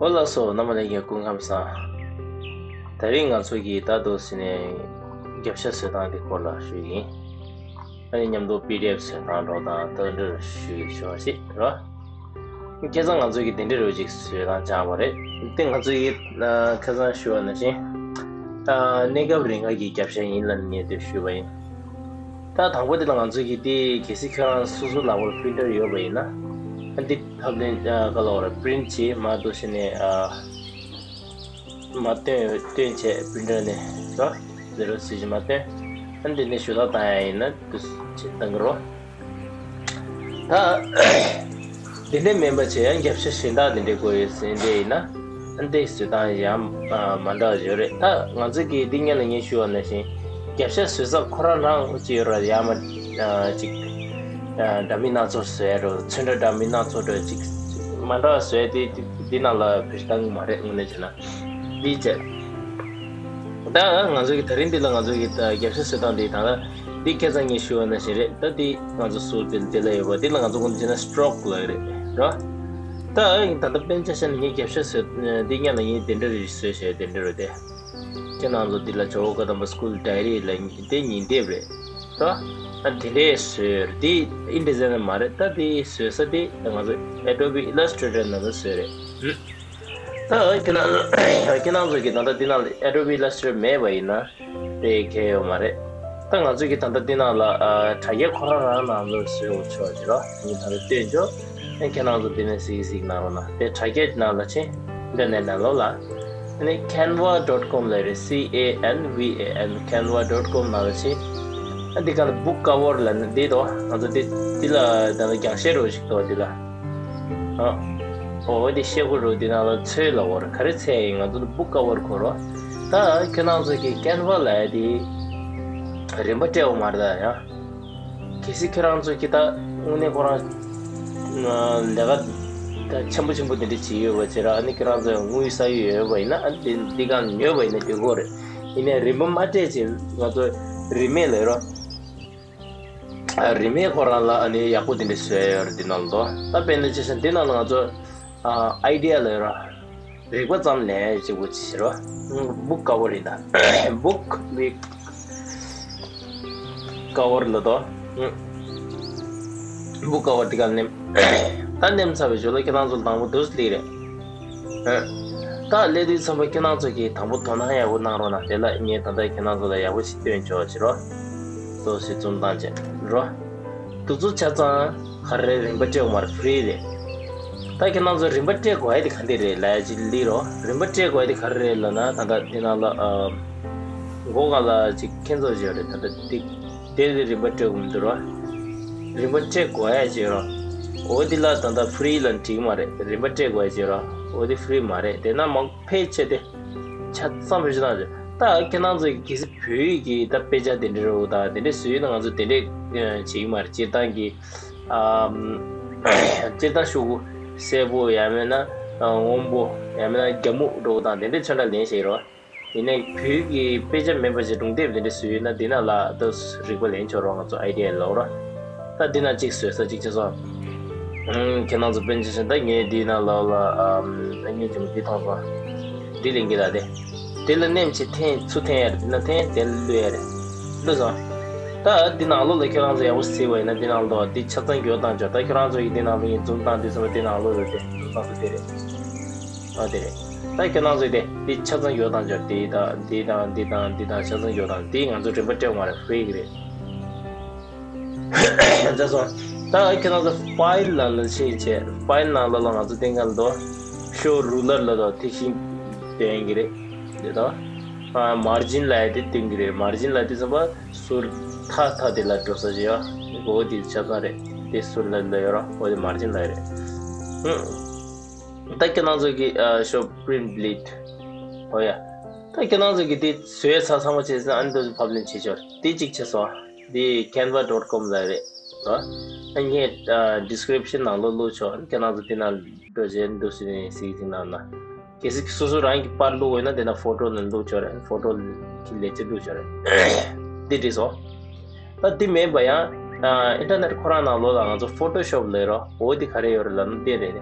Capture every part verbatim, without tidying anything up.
ཨོ་ལགས་སོ། རྣམ་པ་ལྷན་རྒྱས་སྐུ་ཁམས་བཟང་། དེ་རིང་ང་ཚོ་གིས་ད་དུང་ཟིན་ནས་རྒྱབ་ཤ་བཟོ་སྟངས་དེ་སྐོར་ལ་ཞུ་ཡིན། ཨ་ནི་མཉམ་དུ་པི་ཌི་ཨེཕ་བཟོ་སྟངས་འགྲོ་སྟངས་དེ་འདྲ་ཞུ་ཡི་ཞུ་བ་ཞིག་རོ། ཁ་སང་ང་ཚོ་གིས་དེ་འདྲ་རོ་ཅིག་བཟོ་སྟངས་སྦྱངས་པ་རེད། དེ་ང་ཚོ་གིས་ཁ་སང་ཞུ་བ་ནང་བཞིན། གནས་སྐབས་རིང་ག་གི་རྒྱབ་ཤ་ཡིན་ལབ་ངས་དེ་ཞུས་པ་ཡིན། ད་དང་པོ་དེ་ལ་ང་ཚོ་གིས་དེ་གལ་སྲིད་ཁྱོད་རང་སོ་སོ་ལག་པར་པི་རིན་ཊར་ཡོད་པ་ཡིན་ན། ཨ་འདི་ཐབས་ལེན་ག་ལ་བར་པི་རིན་ཊི་བྱེད་མ་གཏོགས་ཤི་ནས་མ་སྟོན་སྟོན་བྱས་པི་རིན་ཊར་ནས་རོ། ཟེ་རོ་ཟེར་གྱི་མ་སྟོན། ཨ་འདི་ནས་ཞུ་དག་བཏང་ཡ་ཡིན་ན་དུ་བྱེད་བཏང་གི་རོ། ད། དེ་འདྲས་མིན་པ་བྱས་ཡང་རྒྱབ་ཤ་གཞན་དག་དེ་འདྲས་དགོས་ཡོད་ཟེར་འདྲས་ཡིན་ན། ཨ་འདྲས་བཟོ་སྟངས་ཡང་མ་འདྲ་བ་ཡོད་རེད། ད་ང་ཚོ་གིས་འདི་སྔོན་ལ་ངས་ཞུས་པ་ནང་བཞིན། རྒྱབ་ཤ་བཟོ་ས་ཁོ་རང་རང་ཅི་ཡོད་ར་ཡང་མ་ཅིག་འདྲ་མིན་སྣ་ཚོགས་བཟོ་ཡ་རོ། ཚོན་ཁྲ་འདྲ་མིན་སྣ་ཚོགས་འདྲ་ཅིག་མ་འདྲ་བ་བཟོ་ཡ་དེ་འདི་ནང་ལ་བེད་སྤྱོད་བཏང་གི་མ་རེད་དངོས་གནས་བྱས་ན། འདི་བྱས། ད་ང་ཚོ་གི་ད་རིང་འདི་ལ་ང་ཚོ་གི་ད་རྒྱབ་ཤ་བཟོ་སྟངས་འདི་ད་ལ་འདི་ཁ་སང་ངས་ཞུས་པ་ནང་བཞིན་རེད། ད་འདི་ང་ཚོ་སུ་འདི་འདི་ལ་ཡོད་པ་འདི་ལ་ང་ཚོ་ཀུན་གྱི་ན་སི་ཊོག་ལ་རེད་རོ། ད་ད་ལྟ་དཔེར་ན་ཆ་བཞག་ན་ངས་རྒྱབ་ཤ་བཟོ་འདི་ཉག་ལ་ངས་དེ་འདྲ་རེ་བཟོས་བྱས་དེ་འདྲ་རེད་དེ། ཁྱེད་རང་ཚོ་འདི་ལ་ཇོ་བོ་བཀའ་གདམས་པ་སི་ཀུལ་ཌའི་རི་ལ་དེ་ཉིན་དེབ་རེད་རོ། ད་དེ་འདྲས་བཟོས་རེད། འདི་ཨིན་ཌི་ཛའི་ནར་མ་རེད། ད་འདི་བཟོས་ས་དེ་ང་ཚོ་ཨེ་ཌོ་བི་ཨི་ལ་སི་ཊེ་ཊར་ནང་ལ་བཟོས་རེད། ད་ཁྱེད་རང་ཁྱེད་རང་ཚོ་གིས་ད་ལྟ་འདི་ནང་ལ་ཨེ་ཌོ་བི་ཨི་ལ་སི་ཊེ་ཊར་མེད་པ་ཡིན་ན་དེ་གལ་ཡོད་མ་རེད། ད་ང་ཚོ་གིས་ད་ལྟ་འདི་ནང་ལ་ཨ་དྲ་རྒྱ་ཁོ་རང་རང་ནང་ལ་བཟོས་ཡོང་ཆོག་ཅེས་རོ། ངས་ད་ལྟ་སྟོན་ཆོག་ཨ་ཁྱེད་རང་ཚོ་འདི་ནས་གཟིགས་གཟིགས་གནང་རོགས་གནང་། དེ་དྲ་རྒྱ་ནང་ལ་ཕྱིན། ཨིན་ཊར་ནེཊ་ནང་ལོགས་ལ། ཨ་ནི་ཁེན་ཝ་ཌོཊ་ཀོམ་ལབ་རེད། སི་ཨེ་ཨེན་ཝི་ཨེ་ཨེན། ཁེན་ཝ་ཌོཊ་ཀོམ་ནང་ལ་ཕྱིན། ཨ་འདི་ག་ལ་བུག་ཀ་ཝར་ལབ་ནི་འདི་དོ། ང་ཚོ་འདི་འདི་ལ་ད་ལྟ་རྒྱང་ཤེལ་རོ་ཞིག་དོ་འདི་ལ། ཨ། ཨོ་འདི་ཤེལ་སྒོ་རུ་འདི་ནང་ལ་ཚོས་ལ་འོར་ག་རེ་ཚོས་ཡིན། ང་ཚོ་འདི་བུག་ཀ་ཝར་གོ་རོ། ད་ཁྱེད་རང་ཚོ་གི་ཁེན་ཝ་ལབ་ཡ་འདི་རིན་པ་སྤྲད་འོ་མ་རེད་ད་ཡ། གལ་སྲིད་ཁྱེད་རང་ཚོ་གི་ད་དངོས་གནས་ཁོ་རང་ལས་ཀ་ད་ཆེན་པོ་ཆེན་པོ་དེ་འདྲ་བྱེད་ཡོད་པ་བྱེད་ར། ཨ་ནི་ཁྱེད་རང་ཚོ་དངུལ་ས་ཡོད་ཡོད་པ་ཡིན་ན་ཨ་ནི་འདི་གང་ཉོས་པ་ཡིན་ན་འགྲིག་གོ་རེད། ཡིན་ནའི་རིན་པ་མ་སྤྲད་ཅིག་ང་ཚོ་རིན་མེད་ལས་རོ། རིན་མེད་ཁོ་རང་ལ་ཨ་ནི་ཡག་པོ་དེ་འདྲ་བཟོས་ཡོད་རེད་འདི་ནང་ལ་དོ། ད་དཔེར་ན་ཆ་བཞག་འདི་ནང་ལ་ང་ཚོ་ཨ་ཨའི་ཌི་ཡ་ལ་ཡོད་ར། རིག་པ་ཙམ་ལེན་ཡ་གཅིག་པུ་ཅི་ཟེར་བ། བུག་ཀ་ཝར་ཡིན་ད། བུག་བི་ཀ་ཝར་ལ་དོ། བུག་ཀ་ཝར་འདི་ག་ནེམ། ད་ནེམ་ཚར་བའི་ཞོར་ལ་ཁྱེད་རང་ཚོ་དང་པོ་དུས་ལི་རེད། ད་སླེབས་དུས་ཙམ་པ་ཁྱེད་རང་ཚོ་གིས་དང་པོ་དོ་སྣང་ཡག་པོ་གནང་རོགས་གནང་། དེ་ལ་ངས་ད་ལྟ་ཁྱེད་རང་ཚོ་ལ་ཡག་པོ་ཞིག་སྟོན་ཆོག་ཅེས་རོ། སོ་སོའི་འཛུམ་མདངས་ཅན་རོ། དུས་ཚོད་ཆ་ཚང་ག་རེ་རིན་པ་སྤྲད་དགོས་མ་རེད། ཧྥི་རི་རེད། ད་ཁྱེད་རང་ཚོ་རིན་པ་སྤྲད་དགོས་ཡ་དེ་ག་འདི་རེད་ལབ་ཡ་ཅིག་ལི་རོ། རིན་པ་སྤྲད་དགོས་ཡ་དེ་ག་རེ་རེད་ལབ་ན་ད་ལྟ་འདི་ནང་ལ་ཨ་མགོ་སྒང་ལ་ཅིག་ཁྱེད་ཚོ་བརྗོད་རེད། ད་ལྟ་འདི་དེ་ལས་རིན་པ་སྤྲད་དགོས་མི་འདུག་རོ། རིན་པ་སྤྲད་དགོས་ཡ་ཅིག་རོ། འོ་འདི་ལ་ད་ལྟ་ཧྥི་རི་ལབ་འགྲིག་མ་རེད། རིན་པ་སྤྲད་དགོས་ཡ་ཅིག་རོ། འོ་འདི་ཧྥི་རི་མ་རེད། དེ་ན་མང་ཕལ་ཆེར་དེ་ཆ་ཚང་བེད་སྤྱོད་གནང་བྱས། ད་ཁྱེད་རང་ཚོ་གལ་སྲིད་བོད་ཡིག་གི་ད་དཔེ་ཆ་དེ་འདྲ་རོ་ད་དེ་འདྲ་བཟོས་ཡོད་ན་ང་ཚོ་དེ་འདྲ་བྱེད་ཀྱི་མ་རེད། སྤྱིར་བཏང་གི་ཨམ། སྤྱིར་བཏང་ཤོག་གུ་སེར་པོ་ཡང་མིན་ན་སྔོན་པོ་ཡང་མིན་ན་རྒྱ་སྨུག་འདྲ་བོ་དང་དེ་འདྲའི་ཚོན་ཁྲ་ལེན་བྱེད་རོགས། ཡིན་ནའི་བོད་ཀྱི་དཔེ་ཆ་མིན་པ་ཞིག་སྒྲུང་དེབ་དེ་འདྲ་བཟོས་ཡོད་ན་འདི་ནང་ལ་ད་རིག་པ་ལེན་ཆོག་རོགས། ང་ཚོ་ཨའི་ཌི་ཡ་ལོག་རོགས། ད་འདི་ནང་གཅིག་བཟོས་ས་གཅིག་བྱས་སོང་། ཁྱེད་རང་ཚོ་དཔེར་ན་ཆ་བཞག་ན་ད་ངས་འདི་ནང་ལོག་ལ་ཨམ། ད་ངས་ཀྱང་འདི་མཐོང་སོང་། འདི་ལེན་གྱི་ལ་དེ། དེ་ལ་ནེམ་ཆེ་འཐེན་ཚུར་འཐེན་ཡར་འདི་ན་འཐེན་དེ་ལ་བླུག་ཡ་རེད། བླུགས་སོང་། ད་འདི་ནང་ལོགས་ལ་ཁྱེད་རང་ཚོ་ཡག་པོ་གཟིགས་པ་ཡིན་ན་འདི་ནང་ལོགས་འདི་ཆ་ཚང་འགྱུར་བཏང་ཆོག་ད་ཁྱེད་རང་ཚོ་ཡིས་འདི་ནང་ལོགས་ཡིན་འཛུམ་བཏང་དུས་ཙམ་པ་འདི་ནང་ལོགས་ལ་དེ་འཛུམ་བཏང་དུས་དེ་རེད། ཨ་དེ་རེད། ད་ཁྱེད་རང་ཚོས་དེ་འདི་ཆ་ཚང་འགྱུར་བཏང་ཆོག་འདི་དང་འདི་དང་འདི་དང་འདི་དང་ཆ་ཚང་འགྱུར་བཏང་འདི་ང་ཚོ་རིན་པ་སྤྲད་དགོས་མ་རེད། ཧྥི་རི་གི་རེད། མཛད་སོང་། ད་ཁྱེད་རང་ཚོ་ཕའིལ་ལ་ལ་ཕྱིན་བྱས་ཕའིལ་ནང་ལ་ལ་ང་ཚོ་སྟེང་ག་ལ་དོ། ཤོ་རུ་ལར་ལ་དོ་ཐིག་ཤིང་སྟོན་གི་རེད། དེ་དོ། མར་ཇིན་ལ་ཡ་དེ་སྟོན་གི་རེད། མར་ཇིན་ལ་དེ་ཚོ་པ་ཟུར་ཐ་ཐ་དེ་ལ་འགྲོ་ས་ཅི་ཡོ། འོ་དེ་ཆ་ཚང་རེད། དེ་ཟུར་ལ་ལ་ཡོ་ར་འོ་དེ་མར་ཇིན་ལ་ཡ་རེད། ད་ཁྱེད་རང་ཚོ་གི་ཤོ་པི་རིན་ཊི་བི་ལིཌ། འོ་ཡ། ད་ཁྱེད་རང་ཚོ་གི་དེ་བཟོས་ཚར་ཚང་མ་བྱས་ཚར་ཨ་ནི་དེ་ཚོ་ཕབ་ལེན་བྱེད་ཆོག་དེ་གཅིག་བྱས་སོང་། འདི་ཁེན་ཝ་ཌོཊ་ཀོམ་ལ་རེད། ཨ་ངས་ཌི་སི་ཀི་རིབ་ཤན་ནང་ལོགས་བླུགས་ཆོག་ཁྱེད་རང་ཚོ་དེ་ནང་འགྲོ་བྱས་འདུག་ཟེར་ནས་གཟིགས་གཟིགས་གནང་ན། གལ་སྲིད་སོ་སོ་རང་གི་པར་བླུགས་འོས་ན་དེ་ན་ཕོ་ཊོ་ནང་བླུགས་ཆོག་རེད། ཕོ་ཊོ་གི་ལས་བྱེད་བླུགས་ཆོག་རེད། འདི་བྲིས་སོང་། ད་འདི་མེད་པ་ཡང་ཨིན་ཊར་ནེཊ་ཁོ་རང་ནང་ལོགས་ལ་ང་ཚོ་ཕོ་ཊོ་ཤོབ་ལས་རོགས་འོ་འདི་ག་རེ་ཡོད་རེད་ལབ་ན་འདི་རེད།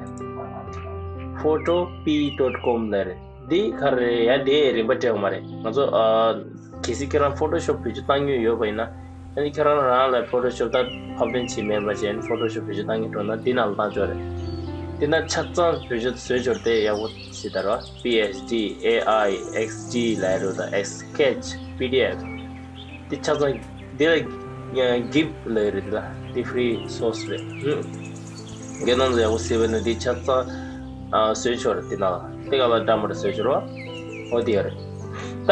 photo p dot com ལ་རེད། འདི་ག་རེ་རེད། ཡ་འདི་རིན་པ་སྤྲད་ཡོད་མ་རེད། ང་ཚོ་ཨ་གལ་སྲིད་ཁྱེད་རང་ཕོ་ཊོ་ཤོབ་བེད་སྤྱོད་བཏང་མྱོང་ཡོད་པ་ཡིན་ན། ཨ་ནི་ཁྱེད་རང་རང་ལ་ཕོ་ཊོ་ཤོབ་ད་ཕབ་ལེན་བྱེད་མེད་པ་བྱས་ནས་ཕོ་ཊོ་ཤོབ་བེད་སྤྱོད་བཏང་གི་འགྲོ་ན་འདི་ནང་ལ་བཏང་ཆོག་རེད། འདི་ན་ཆ་ཚང་བེད་སྤྱོད་བཟོས་ཆོག་རེད། དེ་ཡག་པོ་ཞིག་ད་རོ། P S D, A I, X D ལ་རོ། ད་X Sketch, P D F འདི་ཆ་ཚང་འདི་ལ་གིབ་ལ་རེད། ད་འདི་ཕི་རི་སོར་སི་རེད། ཧུམ། རྒྱལ་ནང་ཚོ་ཡག་པོ་གཟིགས་པ་ན་འདི་ཆ་ཚང་ཨ་བཟོས་ཆོག་རེད། འདི་ནང་ལ་དེ་ག་ལ་འདྲ་མ་འདྲ་བཟོས་ཆོག་རོ། འོ་དེ་ཡོད་རེད། ད་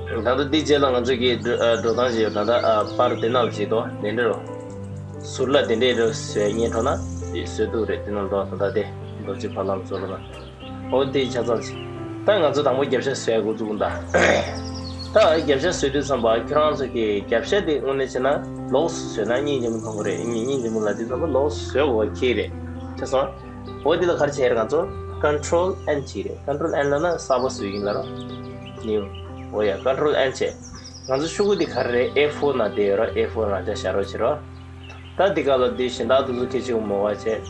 ད་ལྟ་འདི་རྗེས་ལ་ང་ཚོ་གི་འགྲོ་ཨ་འགྲོ་སྟངས་ཤིག་ཡོད། ད་ལྟ་ཨ་པར་འདི་ནང་ལ་བྱེད་དོ། དེ་འདྲ་རོ། ཟུར་ལ་དེ་འདྲའི་རོ་བཟོས་ཉན་འགྲོ་ན་དེ་བཟོས་འདུག་རེད། འདི་ནང་འགྲོ། ད་ལྟ་དེ་རྡོ་རྗེ་ཕ་ལམ་ཟུར་ལ། འོ་དེ་ཆ་ཚང་ཅིག་ད་ང་ཚོ་དང་པོ་རྒྱབ་ཤ་བཟོས་འགོ་བཙུགས་འདུག་ད་རྒྱབ་ཤ་བཟོས་དུས་ཙམ་པ་ཁྱོད་རང་ཚོ་གི་རྒྱབ་ཤ་དེ་དངོས་གནས་བྱས་ན་ལོགས་སུ་བཟོས་ན་སྙིང་རྗེ་མོ་མཐོང་གི་རེད། སྙིང་རྗེ་མོ་ལ་དུས་ཙམ་པ་ལོགས་སུ་བཟོས་དགོས་པ་ཁྱེད་རེད། ཆ་སོང་། འོ་དེ་ལ་ག་རེ་བྱས་རེད། ང་ཚོ་Control N བྱས་རེད། Control N ལབ་ན་གསར་པ་བཟོས་ཡིན་ལ་རོ། New འོ་ཡ། Control N བྱས། ང་ཚོ་ཤོག་གུ་དེ་ག་རེ་རེད། A four ནང་བསྡད་ཡོད་རོ། A four ནང་བསྡད་བཞག་རོགས་བྱེད་རོ། ད་འདི་ག་ལ་འདི་གཞན་དག་དེ་ཚོ་ཁྱེད་ཅིག་མོ་བ་བྱས།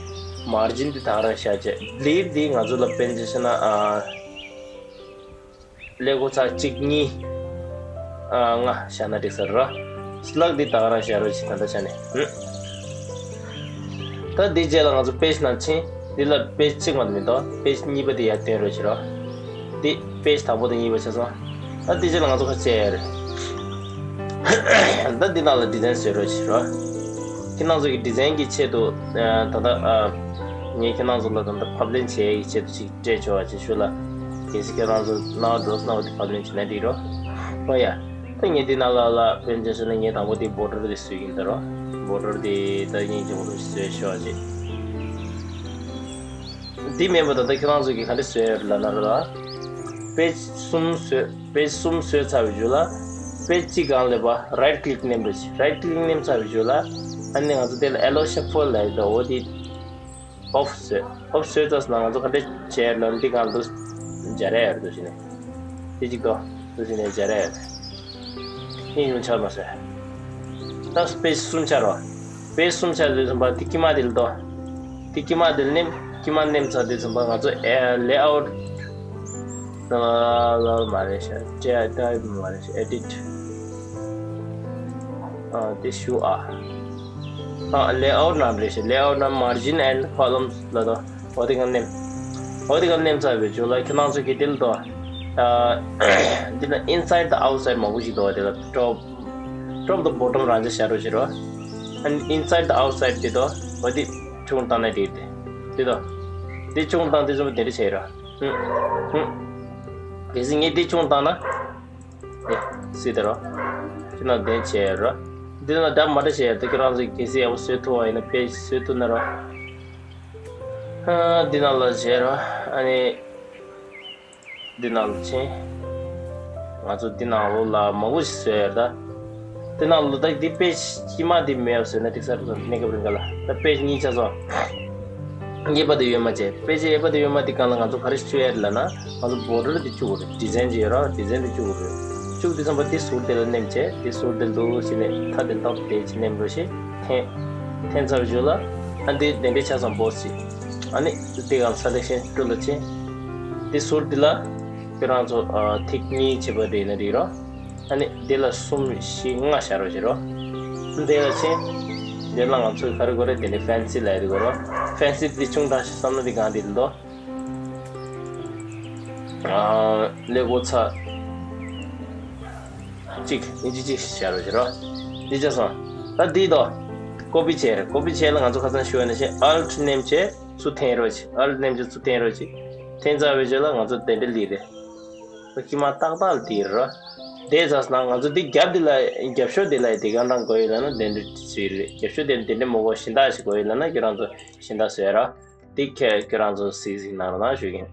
མར་ཇིན་འདི་དག་རང་བཞག་བྱས། ལིབ་འདི་ང་ཚོ་ལ་དཔེར་ན་ཆ་བཞག་ན་ཨ་ཀླད་ཀོར་ཚར་གཅིག་གཉིས་ཨ་ལྔ་བཞག་ན་འགྲིག་ས་རེད་ར། སི་ལེག་འདི་དག་རང་བཞག་རོགས་བྱེད། ད་ལྟ་ཆ་ནས། ཧུམ། ད་འདི་རྗེས་ལ་ང་ཚོ་པེ་ཇི་ནང་ཕྱིན། འདི་ལ་པེ་ཇི་གཅིག་མ་གཏོགས་མི་འདུག་པེ་ཇི་གཉིས་པ་དེ་ཡར་སྟོན་རོགས་བྱེད་རོགས། འདི་པེ་ཇི་དང་པོ་དང་གཉིས་པ་ཆ་སོང་། ད་འདི་རྗེས་ལ་ང་ཚོ་ག་རེ་བྱེད་ཡ་རེད། ད་འདི་ནང་ལ་ཌི་ཛའིན་བཟོས་རོགས་བྱེད་རོགས། ཁྱེད་རང་ཚོ་གི་ཌི་ཛའིན་གྱི་ཆེད་དུ་ཨ་ད་ལྟ་ཨ་ངས་ཁྱེད་རང་ཚོ་ལ་ད་ལྟ་ཕབ་ལེན་བྱེད་ཡ་གི་ཆེད་དུ་ཅིག་སྤྲད་ཆོག་པ་ཅིག་ཞུ་ལ། གལ་སྲིད་ཁྱེད་རང་ཚོ་སྣང་བ་འགྲོ་སོང་ན་འོ་དེ་ཕབ་ལེན་བྱེད་ན་འགྲིག་རོགས། ཨོ་ཡ། ད་ངས་འདི་ནང་ལ་ལ་དཔེར་ན་ཆ་བཞག་ན་ངས་དང་པོ་དེ་བོར་ཌར་དེ་བཟོས་ཡིན་ད་རོ། བོར་ཌར་དེ་ད་སྙིང་རྗེ་མོ་བཟོས་ཤོག་ཅིག་འདི་མིན་པ་ད་ལྟ་ཁྱེད་རང་ཚོ་གིས་ག་འདྲ་བཟོས་ཡོད་ལབ་ན་ར། པེ་ཇི་གསུམ་བཟོས། པེ་ཇི་གསུམ་བཟོས་ཚར་བའི་རྗེས་ལ། པེ་ཇི་གཅིག་སྒང་ལ་ཕར་རའིཊ་ཀླིག་མནན་རོགས་བྱེད། རའིཊ་ཀླིག་མནན་ཚར་བའི་རྗེས་ལ། ཨ་ནི་ང་ཚོ་དེ་ལ་ཨེ་ལོ་ཤ་ཕོལ་ལབ་ཡོད་ད། འོ་དེ་ཨོཕ་བཟོས། ཨོཕ་བཟོས་ཚར་སོང་ན་ང་ཚོ་ག་འདྲ་བྱས་ལབ་ན་འདི་སྒང་ལ་འདུག་སྦྱར་ཡ་ཡོད་རེད། འདུག་བྱས་ནས་དེ་གཅིག་ཏོ། འདུག་བྱས་ནས་སྦྱར་ཡ་ཡོད་རེད། སྙིང་རྗེ་མོ་ཆགས་མ་སོང་། ད་པེ་ཇི་གསུམ་ཆགས་རོགས། པེ་ཇི་གསུམ་ཆགས་དུས་ཙམ་པ་དེ་དཀྱིལ་མ་དེ་ལ་ཏོ། དེ་དཀྱིལ་མ་དེ་ལ་མནན། དཀྱིལ་མ་མནན་ཚར་དུས་ཙམ་པ་ང་ཚོ་ཨེ་ལེ་ཨའུཊ་ལ་ལ་མ་རེད་ཤག་ཅེ་ཨའི་ཊའིབ་མ་རེད་ཤག་ཨེ་ཌིཊ། ཨ་དེ་ཞུ་ཨ། ཨ་ལེ་ཨའུཊ་ནང་རེད་ཤག་ལེ་ཨའུཊ་ནང་མར་ཇིན་ཨེན་ཌི་ཀོ་ལམ་སི་ལ་ཏོ། འོ་དེ་ག་མནན། འོ་དེ་ག་མནན་ཚར་བའི་རྗེས་ལ་ཁྱེད་རང་ཚོ་གིས་དེ་ལ་ཏོ། ཨ་འདི་ལ་ཨིན་སའིཌ་དང་ཨའུཊ་སའིཌ་མང་པོ་ཞིག་འདུག་དེ་ལ་ཊོབ། ཊོབ་དང་བོ་ཊམ་རང་འཇགས་བཞག་རོགས་བྱེད་རོགས། ཨ་ནི་ཨིན་སའིཌ་དང་ཨའུཊ་སའིཌ་དེ་ཏོ། འོ་དེ་ཆུང་བཏང་ན་འགྲིག་དེ། དེ་ཏོ། དེ་ཆུང་བཏང་དུས་ཙམ་པ་དེ་འདྲ་བྱེད་རོགས། ཧུམ། ཧུམ། གལ་སྲིད་ངས་དེ་ཆུང་བཏང་ན། ཨེ། སྲིད་དེ་རོ། ཁྱེད་རང་དེ་བྱས་རོ། འདི་ན་འདྲ་མ་འདྲ་བྱས་ད་ཁྱེད་རང་ཚོ་གལ་སྲིད་ཡག་པོ་བཟོས་ཐུབ་པ་ཡིན་ན་ཕེ་ཇི་བཟོས་ཐུབ་ན་རོ། ཨ་འདི་ནང་ལ་བྱས་རོ། ཨ་ནི་འདི་ནང་ལ་ཕྱིན། ང་ཚོ་འདི་ནང་ལོགས་ལ་མང་པོ་ཞིག་བཟོས་ཡོད་ད། འདི་ནང་ལོགས་ད་འདི་པེ་ཇི་དཀྱིལ་མ་འདི་མེད་པ་བཟོས་ན་འགྲིག་ས་རེད། གནས་སྐབས་རིང་ག་ལ་ད་པེ་ཇི་གཉིས་ཆགས་སོང་། གཉིས་པ་དེ་ཡོད་མ་བྱས། པེ་ཇི་གཡས་པ་དེ་ཡོད་མ་དེ་སྒང་ལ་ང་ཚོ་ག་རེ་བཅུག་ཡ་རེད་ལབ་ན། ང་ཚོ་བོར་ཌར་དེ་བཅུག་དགོས་རེད། ཌི་ཛའིན་ཅིག་ཡོད་ར། ཌི་ཛའིན་དེ་བཅུག་དགོས་རེད། བཅུག་དུས་ཙམ་པ་དེ་ཟུར་དེ་ལ་མནན་བྱས། དེ་ཟུར་དེ་འདུག་བྱས་ནས་མཐའ་དེ་ཏོག་དེ་ཅིག་མནན་རོགས་བྱེད། འཐེན། འཐེན་ཚར་བའི་རྗེས་ལ། ཨ་འདི་དེ་འདྲའི་ཆ་ཚང་བོ་སི། ཨ་ནི་དེ་སྒང་སེ་ལེག་ཤན་ཊུལ་ལ་ཕྱིན། དེ་ཟུར་དེ་ལ་ཁྱེད་རང་ཚོ་ཨ་ཐིག་གཉིས་བྱས་པ་དེ་ཡིན་ན་འགྲིག་རོ། ཨ་ནི་དེ་ལ་གསུམ་བཞི་ལྔ་བཞག་རོགས་བྱེད་རོགས། དེ་ལ་ཕྱིན། དེ་ལ་ང་ཚོས་ག་རེ་དགོས་རེད། དེ་འདྲའི་ཕེན་སི་ལབ་ཡ་དེ་དགོས་རོགས། ཕེན་སི་དེ་ཆུང་དྲགས་ཤིག་བསམ་ན་དེ་གང་དེ་ལ་འདུག་ཨ་ཀླད་ཀོར་ཚར་གཅིག་ཨིན་ཅི་གཅིག་བཞག་རོགས་བྱེད་རོགས། འདི་བྱས་སོང་། ད་འདི་དོ། ཀོ་པི་བྱས་རེད། ཀོ་པི་བྱས་ལ་ང་ཚོ་ཁ་སང་ཞུས་པ་ནང་བཞིན་ཨལ་ཊི་མནན་བྱས་ཚུར་འཐེན་རོགས་བྱེད། ཨལ་ཊི་མནན་བྱས་ཚུར་འཐེན་རོགས་བྱེད། འཐེན་ཚར་བའི་རྗེས་ལ་ང་ཚོ་དེ་འདྲ་ལི་རེད། ད་དཀྱིལ་མ་ཏག་ཏག་ལི་རེད། དེ་ཚར་སོང་ན་ང་ཚོ་འདི་རྒྱབ་འདི་ལ་རྒྱབ་ཤོག་འདི་ལ་དེ་ག་འདྲ་དགོས་ཡོད་ལབ་ན་དེ་འདྲ་ཞིག་རེད། རྒྱབ་ཤོག་དེ་དེ་འདྲ་མི་དགོས། གཞན་དག་ཞིག་དགོས་ཡོད་ལབ་ན་ཁྱེད་རང་ཚོ་གཞན་དག་བཟོས་ར། འདི་ཁྱེད་ཁྱེད་རང་ཚོ་གཟིགས་གཟིགས་གནང་རོགས་གནང་ཞུ་གི་ཡིན།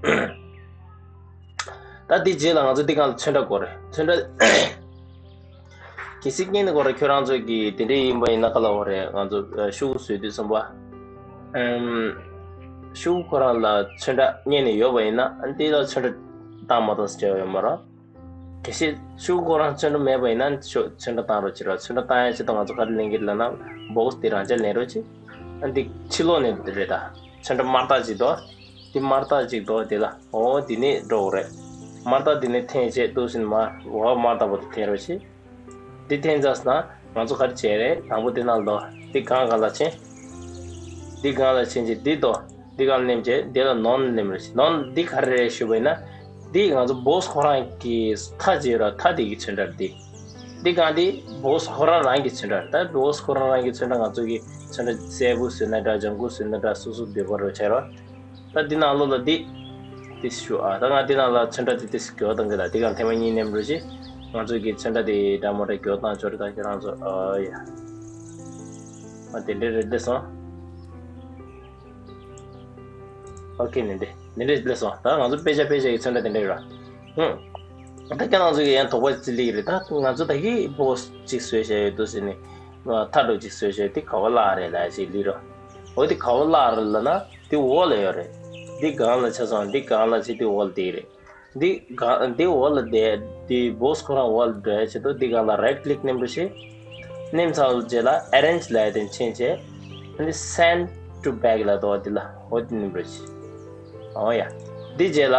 ད་འདི་རྗེས་ལ་ང་ཚོ་འདི་སྒང་ལ་ཚོན་ཁྲ་དགོས་རེད། ཚོན་ཁྲ། གལ་སྲིད་རྐྱེན་འདི་དགོས་རེད། ཁྱོད་རང་ཚོ་གི་དེ་འདྲ་ཡིན་པ་ཡིན་ན་ག་ལ་འོ་རེད། ང་ཚོ་ཤོག་གུ་བཟོས་དུས་ཙམ་པ། ཨམ། ཤོག་གུ་ཁོ་རང་ལ་ཚོན་ཁྲ་རྙེད་ནས་ཡོད་པ་ཡིན་ན་ཨ་འདི་ལ་ཚོན་ཁྲ་བཏང་མ་བཏང་ཟེར་བྱ་བ་ཡོད་མ་རེད། གལ་སྲིད་ཤོག་གུ་ཁོ་རང་ཚོན་ཁྲ་མེད་པ་ཡིན་ན་ཤོག་ཚོན་ཁྲ་བཏང་རོགས་བྱེད་རོགས། ཚོན་ཁྲ་བཏང་ཡ་ཆེད་དུ་ང་ཚོ་ག་རེ་ལེན་གྱི་ལབ་ན་བོག་སི་དེ་རང་འཇགས་ལེན་རོགས་བྱེད། ཨ་འདི་ཕྱི་ལོགས་ནས་རེད་ད། ཚོན་ཁྲ་དམར་རྟགས་ཅིག་འདུག་འདི་དམར་རྟགས་ཅིག་འདུག་འདི་ལ། འོ་འདི་ནས་འགྲོ་དགོས་རེད། དམར་རྟགས་འདི་ནས་འཐེན་བྱས་འདུག་ཟིན་མ། འོ་དམར་རྟགས་པོ་དེ་འཐེན་རོགས་བྱེད། འདི་འཐེན་ཚར་སོང་ན་ང་ཚོ་ག་རེ་བྱས་རེད། དང་པོ་འདི་ནང་ལ་འདུག་འདི་སྒང་སྒང་ལ་ཕྱིན། འདི་སྒང་ལ་ཕྱིན་བྱས་འདི་འདུག་འདི་སྒང་ལ་ནེམ་བྱས་འདི་ལ་ནོན་ནེམ་རེད། ནོན་འདི་ག་རེ་རེད་ཞུས་པ་ཡིན་ན། འདི་ང་ཚོ་བོས་ཁོ་རང་གི་མཐའ་བརྗེ་རོགས། མཐའ་དེ་གི་ཚོན་ཁྲ་འདི། འདི་སྒང་འདི་བོས་ཁོ་རང་རང་གི་ཚོན་ཁྲ། ད་བོས་ཁོ་རང་རང་གི་ཚོན་ཁྲ། ང་ཚོ་གི་ཚོན་ཁྲ་སེར་པོ་བཟོས་ན་འདྲ། ལྗང་གུ་བཟོས་ན་འདྲ། སོ་སོ་འདོད་པ་རོ་བྱས་རོགས། ད་འདི་ནང་ལོགས་ལ་འདི་ཏིས་ཞུ་ཨ། ད་ང་འདི་ནང་ལ་ཚོན་ཁྲ་འདི་ཏིས་གྱོ་བཏང་གི། ད་འདི་གང་ཐེངས་མ་གཉིས་ནེམ་རུ་ཞིག་ང་ཚོ་གི་ཚོན་ཁྲ་འདི་འདྲ་མོ་འདྲ་གྱོ་བཏང་ཆོག་རེད། ད་ཁྱེད་རང་ཚོ་ཨ་ཡ། ཨ་དེ་འདྲ་རེད་བསྡད་སོང་། ཨོ་ཁེ། ནི་འདི་ནི་འདྲ་བསྡད་སོང་། ད་ང་ཚོ་དཔེ་ཆ་དཔེ་ཆ་གི་ཚོན་ཁྲ་དེ་འདྲ་རེད། ཧུམ། ད་ཁྱེད་རང་ཚོ་གི་ཡང་དོགས་པ་ཅི་སླེབས་ཀྱི་རེད། ད་ང་ཚོ་ད་གི་བོས་ཅིག་བཟོས་བཞག་ཡོད་འདུག་ཟེར་ནས། མཐའ་འགྲོ་ཅིག་བཟོས་བཞག་དེ་ག་བ་བརླག་རེད་ལབ་ཅིག་སླེབས་རོགས། འོ་དེ་ག་བ་བརླག་རེད་ལབ་ན། དེ་འོག་ལ་ཡོད་རེད། འདི་སྒང་ལ་ཆ་སོང་། འདི་སྒང་ལ་ཆེ་དེ་འོག་ལ་དེ་རེད། འདི་སྒང་འདི་འོག་ལ་དེ་འདི་བོས་ཁོ་རང་འོག་ལ་འགྲོ་ཡ་ཆེད་དུ་འདི་སྒང་ལ་རའིཊ་ཀླིག་ནེམ་རུ་ཞིག་ནེམ་ཚར་རྗེས་ལ་ཨེ་རེན་ཇི་ལབ་ཡ་དེ་ཕྱིན་བྱས། འདི་སེན་ཌི་ཊུ་བེག་ལབ་འདུག་འདི་ལ། འོ་དེ་ནེམ་རུ་ཞིག་འོ་ཡ། འདི་རྗེས་ལ་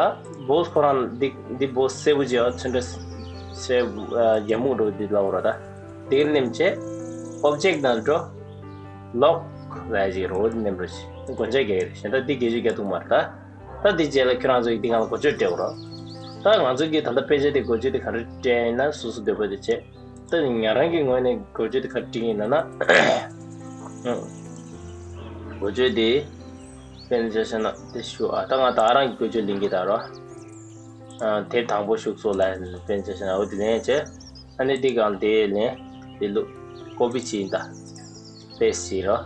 བོས་ཁོ་རང་འདི་འདི་བོས་སེར་པོ་ཅིག་ཡོད། ཚོན་ཁྲ་སེར་པོ་ཨ་རྒྱ་སྨུག་འདྲ་བོ་འདི་ལ་འོ་ར། ད་འདིར་ནེམ་བྱས་ཨོབ་ཇེག་ནང་འགྲོ། ལོག་ལབ་ཅིག་རོ། འདི་ནེམ་རུ་ཞིག་སྒོ་ལྕགས་རྒྱག་གི་རེད། གཞན་དག་འདི་དགེ་བཅུ་རྒྱག་ཐུབ་མ་རེད། ད་ད་འདི་རྗེས་ལ་ཁྱོད་རང་ཚོ་གི་འདི་སྒང་ལ་འགོ་བརྗོད་སྤྲད་དགོས་རོགས། ད་ང་ཚོ་གི་ད་ལྟ་དཔེ་ཆ་དེ་འགོ་བརྗོད་དེ་ག་རེ་སྤྲད་ཡིན་ན་སོ་སོ་འདོད་པ་དེ་བྱེད། ད་ང་རང་གི་ངོས་ནས་འགོ་བརྗོད་དེ་ག་རེ་སྤྲད་ཡིན་ལབ་ན། འགོ་བརྗོད་དེ་དཔེར་ན་ཆ་བཞག་ན་དེ་ཞུ་ཨ། ད་ང་ད་རང་གི་འགོ་བརྗོད་ལེན་གྱི་ད་རོ། ཨ་དེབ་དང་པོ་བཞུགས་སོ་ལབ་དཔེར་ན་ཆ་བཞག་ན། འོ་དེ་ལེན་བྱས། ཨ་ནི་འདི་སྒང་དེ་ལེན། དེ་ལུ་ཀོ་པི་བྱས་ཡིན། ད་པེ་སི་ཊི་བྱས་རོ།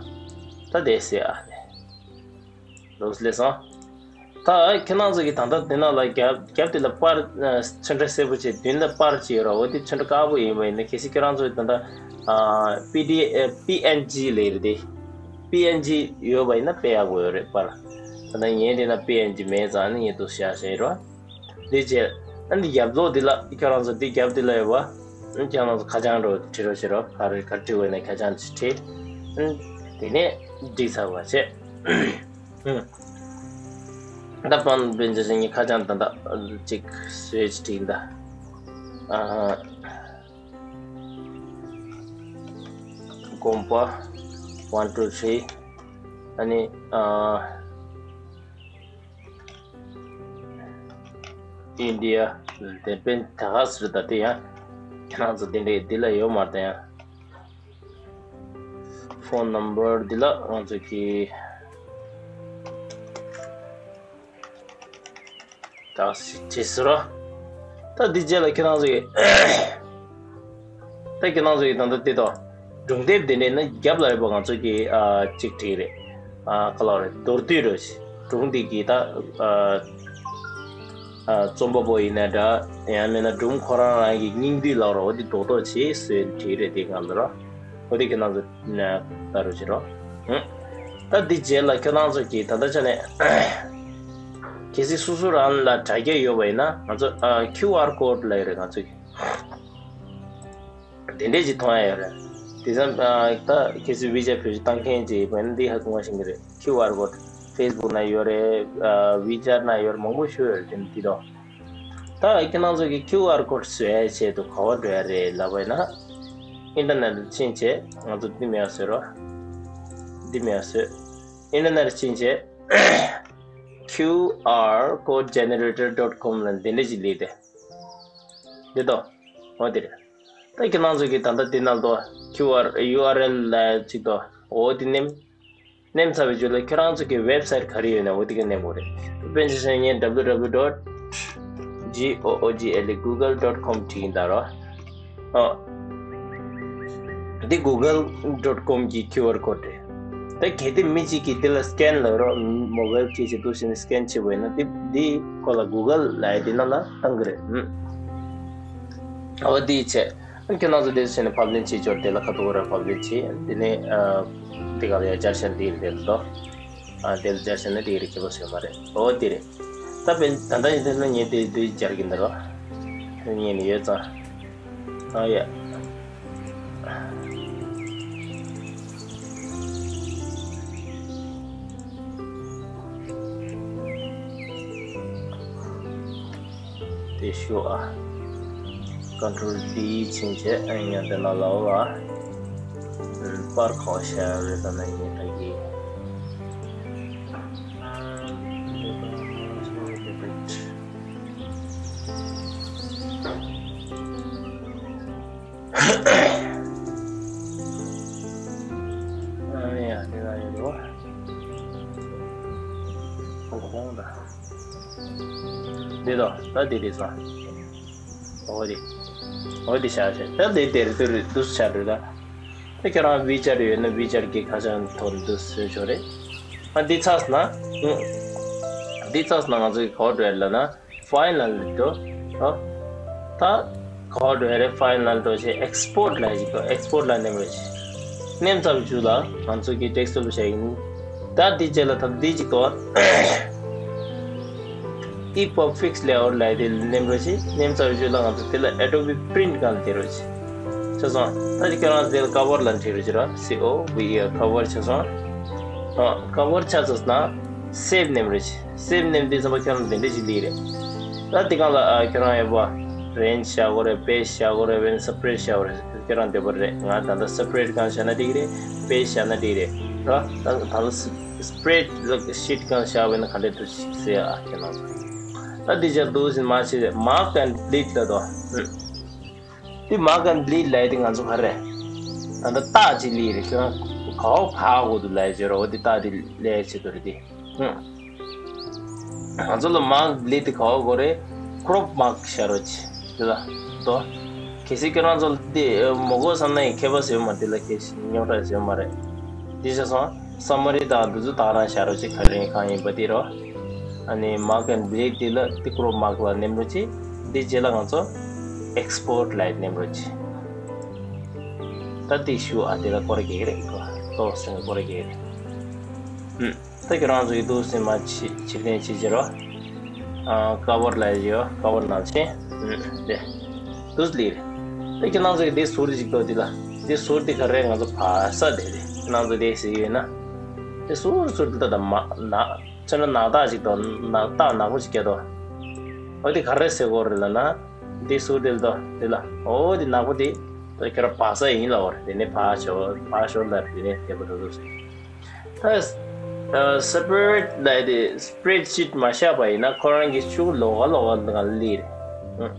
ད་དེ་སེ་ཨ་ནི། ལོགས་སུ་སླེབས་སོང་། ད་ཁྱེད་རང་ཚོ་གི་ད་ལྟ་འདི་ནང་ལ་རྒྱབ་རྒྱབ་དེ་ལ་པར་ཨ་ཚོན་ཁྲ་སེར་པོ་བྱས། མདུན་ལ་པར་བྱས་ཡོད་ར། འོ་དེ་ཚོན་ཁྲ་དཀར་པོ་ཡིན་པ་ཡིན་ན། གལ་སྲིད་ཁྱེད་རང་ཚོ་ད་ལྟ་ཨ་པི་ཌི་ཨེཕ་པི་ཨེན་ཇི་ལབ་རེད་དེ། པི་ཨེན་ཇི་ཡོད་པ་ཡིན་ན་དཔེ་ཡག་པོ་ཡོད་རེད་པར། ད་ལྟ་ངའི་འདི་ན་པི་ཨེན་ཇི་མེད་ཙང་ནི་ངས་འདུག་བཞག་བཞག་ཡོད་ར། འདི་བྱས། ཨ་ནི་རྒྱབ་ལོགས་འདི་ལ་ཁྱེད་རང་ཚོ་འདི་རྒྱབ་འདི་ལ་ཡོད་པ། ཨ་ནི་ཁྱེད་རང་ཚོ་ཁ་བྱང་འདྲ་བོ་བྲིས་རོགས་བྱེད་རོགས། ག་རེ་ག་རེ་བྲིས་དགོས་ན་ཁ་བྱང་ཅིག་བྲིས། ཨ་ནི་དེ་ནས་བྲིས་ཚར་བ་བྱས། ཨ་ད་པང་དཔེར་ན་ཆ་བཞག་ན་ངས་ཁ་བྱང་ད་ལྟ་ཅིག་བཟོས་ཅིག་བྲིས་ཡིན་ད། ཨ་དགོན་པ་one two three། ཨ་ནི་ཨ་ཨིན་ཌི་ཡ་དེ་པན་ད་ག་ཟེར། ད་དེ་ཡང་ཁྱེད་རང་ཚོ་དེ་འདྲའི་འདི་ལ་ཡོད་མ་རེད། ད་ཡང་ཕོན་ནམ་བར་འདི་ལ་ང་ཚོ་གི་ད་ཞིག་བྱེད་ཟེར་རོ། ད་འདི་རྗེས་ལ་ཁྱེད་རང་ཚོ་གི་ད་ཁྱེད་རང་ཚོ་གི་ད་ལྟ་དེ་དང་སྒྲུང་དེབ་དེ་འདྲས་ན་རྒྱབ་ལ་ཡོད་པ་ང་ཚོ་གི་ཨ་གཅིག་བྲིས་རེད། ཨ་ག་ལ་རེད། མདོར་བསྡུས་རེད། སྒྲུང་འདི་གི་ད་ཨ་ཨ་རྩོམ་པ་པོ་ཡིན་ན་འདྲ། ཡང་མིན་ན་སྒྲུང་ཁོ་རང་རང་གི་སྙིང་བསྡུས་ལ་རོ། འོ་དེ་རྡོག་རྡོག་བྱས་བཟོས་བྲིས་རེད། དེ་སྒང་ལ་རོ། འོ་དེ་ཁྱེད་རང་ཚོ་ན་ད་རུ་བྱེད་རོགས། ཧུམ། ད་འདི་རྗེས་ལ་ཁྱོད་རང་ཚོ་གིས་ད་ལྟ་ཆ་ནས་གལ་སྲིད་སོ་སོ་རང་ལ་དྲ་རྒྱ་ཡོད་པ་ཡིན་ན། ང་ཚོ་ཨ་ཁིའུ་ཨར་ཀོཌ་ལབ་ཡོད་རེད། ང་ཚོ་གི་དེ་འདྲས་ཅིག་མཐོང་ཡ་ཡོད་རེད། དེ་ཙམ་ཨ་ད་གལ་སྲིད་ཝི་ཆེ་ཊི་བེད་སྤྱོད་བཏང་མཁན་ཅིག་ཡིན་པ་ཡིན་ན་འདི་ཧ་གོ་བ་ཤེས་ཀྱི་རེད། ཁིའུ་ཨར་ཀོཌ་ཕེ་སི་བུག་ན་ཡོད་རེད། ཨ་ཝི་ཆེ་ཊི་ན་ཡོད་རེད། མང་པོ་ཞིག་ཡོད་རེད། དེ་འདི་དོ། ད་ཁྱེད་རང་ཚོ་གི་ཁིའུ་ཨར་ཀོཌ་བཟོ་ཡའི་ཆེད་དུ་ག་པར་འགྲོ་ཡ་རེད་ལབ་པ་ཡིན་ན། ཨིན་ཊར་ནེཊ་ཕྱིན་བྱས་ང་ཚོ་འདི་མེད་པ་བཟོས་རོགས། འདི་མེད་པ་བཟོས། ཨིན་ཊར་ནེཊ་ཕྱིན་བྱས་ཁིའུ་ཨར་ཀོཌ་ཇེ་ནེ་རེ་ཊར་ཌོཊ་ཀོམ་ལབ་འདི་འདྲ་ཅིག་སླེབས་ཏེ། འདི་དོ། འོ་དེ་རེད། ད་ཁྱེད་རང་ཚོ་གི་ད་ལྟ་འདི་ནང་དུ་ཁིའུ་ཨར་ཡུ་ཨར་ཨེལ་ལབ་ཅིག་དོ། འོ་དེ་ནེམ། ནེམ་ཚར་བའི་རྗེས་ལ་ཁྱེད་རང་ཚོ་གི་ཝེབ་སའིཊ་ག་རེ་ཡོད་ན་འོ་དེ་ག་ནེམ་དགོས་རེད། དཔེར་ན་ཆ་བཞག་ན་ངས་W W W dot G O O G L E Google dot com བྲིས་ཡིན་ད་རོ། ཨོ། འདི་Google dot com གི་ཁིའུ་ཨར་ཀོཌ་རེད། ད་གལ་ཏེ་མི་གཅིག་གིས་འདི་ལ་སི་ཀེན་ལབ་རོགས། མོ་བྷལ་གཅིག་བྱེད་འདུག་ཟེར་ནས་སི་ཀེན་བྱེད་དགོས་ན་འདི་འདི་ཁོ་ལ་Google ལབ་ཡ་འདི་ནང་ལ་བཏང་གི་རེད། ཨུམ། ཨོ་འདི་བྱས། ཨ་ཁྱེད་རང་ཚོ་དེ་བྱས་ནས་ཕབ་ལེན་བྱེད་ཆོག་དེ་ལ་ཁ་ཐུག་ར་ཕབ་ལེན་བྱེད། དེ་ནས་ཨ་དེ་ག་ལ་ཡ་སྦྱར་བྱས་དེ་རེད་དོ། ཨ་དེ་ལ་སྦྱར་བྱས་ན་དེ་རེད། ཁྱད་པར་ཞིག་མ་རེད། ཨོ་དེ་རེད། ད་དཔེར་ད་ལྟ་ཡིན་དེ་ན་ངས་དེ་དུས་སྦྱར་གྱིན་འདུག་རོ། དེ་ངས་ནི་ཡོད་ཙང་། ཨ་ཡ། དེ་ཞུ་ཨ། Control D བྱིན་བྱས་ཨ་ཡང་དེ་ན་ལའོ་ཨ། པར་ཁོ་ཤ་རེ་ད་ན་ཡིན་ད་གི། ཨ་ཡ་དེ་ན་ཡོད་དོ། ཁོ་ཁོང་ད། འདི་དང་ད་འདི་རེད་སོང་། འོ་དེ། འོ་དེ་བྱ་བྱ་ད་འདི་དེར་དུ་རེད་འདུག་བྱ་རེད་ད། ད་ཁྱོད་རང་ཝི་ཆར་ཡོད་ན་ཝི་ཆར་གྱི་ཁ་བྱང་ཐོན་འདུག་བཟོས་ཆོག་རེད། ཨ་འདི་ཚགས་ན། འདི་ཚགས་ན་ང་ཚོའི་གོ་འགྲོ་ལ་ན་ཕའིལ་ལ་འགྲོ། ཨ། ད་གོ་འགྲོ་རེད་ཕའིལ་ལ་འགྲོ་ཆེ་ཨེགས་སི་པོར་ཊི་ལ་ཞིག་གོ་ཨེགས་སི་པོར་ཊི་ལ་ནེམ་རེད། ནེམ་ཚབ་བཅུ་ལ་ང་ཚོ་གི་ཌེསྐ་ཊོབ་བྱ་ཡིན། ད་འདི་རྗེས་ལ་ཐབས་འདི་གཅིག་ཏོ། ཨི་པོ་ཕིག་སི་ལེ་ཨའུ་ཊི་ལབ་དེ་ནེམ་རོ་ཆི་ནེམ་ཚར་བཅུ་ལ་ང་ཚོ་དེ་ལ་ཨེ་ཌོ་བི་པི་རིན་ཊི་གང་དེ་རོ་ཆི། ཆ་སོང་། ད་ཅི་ཁྱོད་རང་དེ་ལ་ཀ་བར་ལ་འབྲི་རོ་ཆི་ར་སི་ཨོ་ཝི་ཨི་ཀ་བར་ཆ་སོང་། ཨ་ཀ་བར་ཆ་ཚོ་ན་སེབ་ནེམ་རོ་ཆི་སེབ་ནེམ་དེ་ཚོ་ཁྱོད་རང་དེ་འདྲ་ཅིག་ལི་རེད། ད་དེ་གང་ལ་ཨ་ཁྱོད་རང་ཡོད་པ་རེན་ཇི་བྱ་དགོས་རེད་པེ་ཇི་བྱ་དགོས་རེད་བེན་སི་པི་རེ་ཌི་བྱ་དགོས་རེད། ཁྱོད་རང་འདོད་པ་རེད། ང་ད་ལྟ་སི་པི་རེ་ཌི་གང་བྱས་ན་འགྲིག་རེད། པེ་ཇི་བྱས་ན་འགྲིག་རེད། ར་ད་ད་ལྟ་སི་པི་རེ་ཌི་ལ་ཤིཊ་གང་བྱས་པ་ཡིན་ན་ག་འདྲས་འདུག་ཟེར་ཨ་ཁྱེད་རང་ཚོ། ད་འདི་བྱས་འདུག་ཟིན་མ་བྱེད་རེད། མཱརཀ་ཨེན་ཌི་ཌི་ལིཊ་ལ་དོ། འདི་མཱརཀ་ཨེན་ཌི་ལིཊ་ལབ་ཡ་དེ་ང་ཚོ་ག་རེ། ད་ལྟ་རྟགས་ཅིག་ལི་རེད། ཁྱེད་རང་ག་བ་ཕ་གོ་འདུག་ལབ་ཡ་བྱེད་རོགས། འདི་རྟགས་དེ་ལས་བྱེད་དོ་རེད་དེ། ང་ཚོ་ལ་མཱརཀ་ལི་དེ་ག་བ་གོ་རེད། ཀྲོབ་མཱརཀ་ཤ་རོ་ཆི། དེ་ལ་དོ། གལ་སྲིད་ཁྱོད་རང་ཚོ་ལ་དེ་མོ་གོ་བསམ་ན་ཡང་ཁྱད་པར་ཟེར་མ་དེ་ལ་ཁྱད་རྙོག་དྲ་ཟེར་མ་རེད། དེ་བྱས་སོང་སམ་མ་རི་དང་འདི་ཚོ་དག་རང་ཤ་རོ་ཆི་ག་རེ་གང་ཡིན་པ་དེ་རོ། ཨ་ནི་མཱརཀ་ཨེན་ཌི་ལི་དེ་ལ་དེ་ཀྲོབ་མཱརཀ་ལ་ནེམ་རོ་ཆི། དེ་རྗེས་ལ་ང་ཚོ་ཨེགས་སི་པོར་ཊི་ལ་ནེམ་རོ་ཆི། ད་དེ་ཞུ་ཨ་དེ་ལ་སྐོར་རྒྱག་རེད་ཀོ། ཏོ་སེང་སྐོར་རྒྱག་རེད། ཧུམ། ད་ཁྱེད་རང་ཚོ་ཡི་དུ་སེམས་མ་ཕྱི་ཕྱིར་འཐེན་བྱེད་ཀྱི་རོ། ཨ་ཀ་བར་ལ་ཡོད་ཀ་བར་ནང་ཆེན། ཧུམ། དེ། དུས་ལིར། ད་ཁྱེད་རང་ཚོ་ཡི་དེ་ཟུར་ཅིག་ཏོ་དེ་ལ། དེ་ཟུར་དེ་ག་རེ་ང་ཚོ་ཕ་ས་དེ་རེད། ཁྱེད་རང་ཚོ་དེ་ཟེར་ཡོད་ན། དེ་ཟུར་ཟུར་དེ་ད་ད་མ་ན། ཚོད་ན་ནག་རྟགས་ཅིག་ཏོ་ནག་རྟགས་ནག་པོ་ཅིག་སྐྱེ་ཏོ། འོ་དེ་ག་རེ་ཟེར་གོ་རེད་ལ་ན། དེ་ཟུར་དེ་ལ་ཏོ་དེ་ལ་འོ་དེ་ནག་པོ་དེ། ད་ཁྱེད་རང་ཕ་ས་ཡིན་ལ་འོ་རེད། དེ་ནས་ཕ་ཞོར་ཕ་ཞོར་ལ་དེ་ནས་དེ་པོ་རེད་ཟེར། ད་ཨ་སི་པི་རེ་ཌི་ལབ་དེ་སི་པི་རེ་ཌི་ཤིཊ་མ་བཞག་པ་ཡིན་ན་ཁོ་རང་གི་ཤུགས་ལོག་ག་ལོག་ག་ལ་ལི་རེད།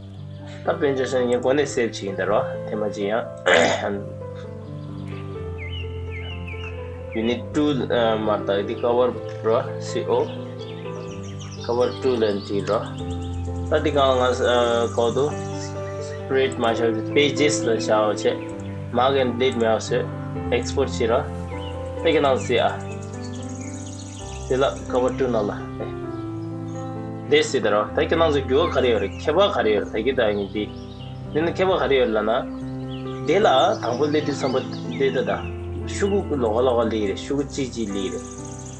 ད་དཔེ་འཇོག་བྱས་ན་ངས་གོ་གནས་སེབ་བྱེད་ཡིན་ད་རོ་དེ་མ་ཅི་ཡང་། ཡུ་ནིཊ་ཊུ་མར་ད་དེ་ཀ་བར་རོ་སི་ཨོ། ཀ་བར་ཊུ་ལ་འདི་རོ། ད་འདི་གང་ང་ཨ་གོ་དུ་སི་པི་རེ་ཌི་མ་བྱས་པེ་ཇེ་སི་ལ་བྱའོ་ཆེ། མཱརཀ་ཨེན་ཌི་ལིཊ་མེད་པ་ཟེར་ཨེགས་སི་པོར་ཊི་བྱེད་རོ། དེ་གི་ནང་ཟེར་ཨ། དེ་ལ་ཀ་བར་ཊུ་ནང་ལ། དེ་ཟེར་ད་རོ། དེ་གི་ནང་ཟེར་འགྱུར་བ་ག་རེ་ཡོད་རེད། ཁྱད་པར་ག་རེ་ཡོད་རེད། དེ་གི་ད་ཡིན་དེ། དེ་ནི་ཁྱད་པར་ག་རེ་ཡོད་ལབ་ན། དེ་ལ་དང་པོ་སླེབས་དུས་ཙམ་པ་དེ་ད་ད། ཤུ་གུ་ལོག་ག་ལོག་ག་ལི་རེད། ཤུ་གུ་གཅིག་གཅིག་ལི་རེད།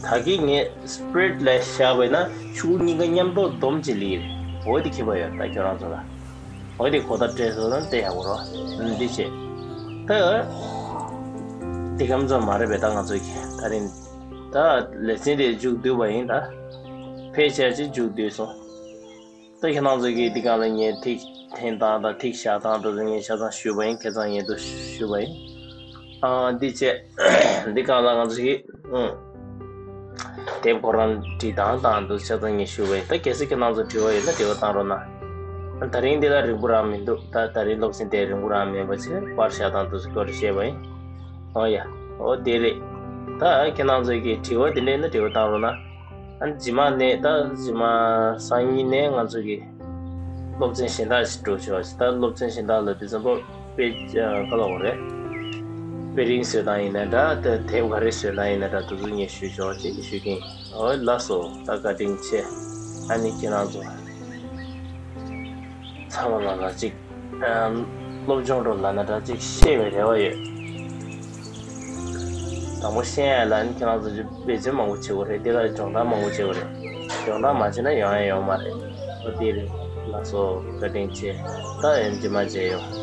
ད་གི་ངས་སི་པི་རེ་ཌི་ལ་བཞག་པས་ན་ཤུ་གུ་གཉིས་ཀ་མཉམ་དུ་སྡོམ་གཅིག་ལི་རེད། འོ་དེ་ཁྱད་པར་ཡོད་ད་ཁྱོད་རང་ཚོ་ལ། འོ་དེ་གོ་བརྡ་སྤྲད་སོང་ན་དེ་ཡག་པོ་རོ། འདི་བྱེད། ད། དེ་གམ་ཚོ་མ་རེད་པས་ད་ང་ཚོ་གི་ད་རིང་། ད་ལེ་ཚན་དེ་མཇུག་བསྡུས་པ་ཡིན་ད། ཕལ་ཆེར་ཅིག་མཇུག་བསྡུས་སོང་། ད་ཁྱེད་རང་ཚོ་གིས་འདི་གང་ལ་ངས་ཐིག་འཐེན་སྟངས་དང་ཐིག་བཞག་སྟངས་དེ་ཚོ་ངས་ཆ་ཚང་ཞུས་པ་ཡིན། ཁ་སང་ངས་དུ་ཞུས་པ་ཡིན། ཨ་འདི་བྱས། འདི་གང་ལ་ང་ཚོ་གིས་ཨུ། དེབ་ཁོ་རང་བྲིས་སྟངས་དང་དུ་ཆ་ཚང་ངས་ཞུས་པ་ཡིན། ད་གལ་སྲིད་ཁྱེད་རང་ཚོ་དྲི་བ་ཡོད་ན་དྲི་བ་བཏང་རོགས་གནང་། ཨ་ད་རིང་འདི་ལ་རིང་པོ་རང་མི་འདུག་ད་ད་རིང་སློབ་ཚན་དེ་རིང་པོ་རང་མིན་པ་ཚེ་པར་བཞག་སྟངས་དུ་སྐོར་བཤད་པ་ཡིན། ཨོ་ཡ། ཨོ་དེ་རེད། ད་ཁྱེད་རང་ཚོ་གིས་དྲི་བ་དེ་འདྲ་ཡོད་ན་དྲི་བ་བཏང་རོགས་གནང་། ཨ་ནི་རྗེས་མ་ནས་ད་རྗེས་མ་སང་ཉིན་ནས་ང་ཚོ་གི་སློབ་ཚན་གཞན་དག་ཞིག་འགྲོ་ཆོག་ཅིག་ད་སློབ་ཚན་གཞན་དག་ལ་དུས་ཙམ་པ་དཔེ་ག་ལ་འོ་རེད། དཔེ་རིང་བཟོས་སྟངས་ཡིན་ན་འདྲ། ད་དེབ་ག་རེ་བཟོས་སྟངས་ཡིན་ན་འདྲ། དུ་ཚོད་ངས་ཞུས་ཆོག་ཅིག་ཞུ་གིན། ཨོ་ལགས་སོ། ད་བཀའ་དྲིན་ཆེ། ཨ་ནི་ཁྱེད་རང་ཚོ་ཚང་མ་ལ་ལ་ཅིག་སློབ་སྦྱོང་འགྲོ་ལབ་ན་འདྲ་ཅིག་ཤེས་པའི་རེ་བ་ཡོད། དང་པོ་ཤེས་ཡ་ལ་ནི་ཁྱེད་རང་ཚོ་ཅིག་འབད་བརྩོན་མང་པོ་བྱེད་དགོས་རེད། དེ་ལ་སྦྱོང་བརྡར་མང་པོ་བྱེད་དགོས་རེད། སྦྱོང་བརྡར་མ་བྱས་ན་ཡོང་ཡ་ཡོད་མ་རེད། ཨོ་དེ་རེད། ལགས་སོ། བཀའ་དྲིན་ཆེ། ད་ཡང་རྗེས་མ་མཇལ་ཡོང་།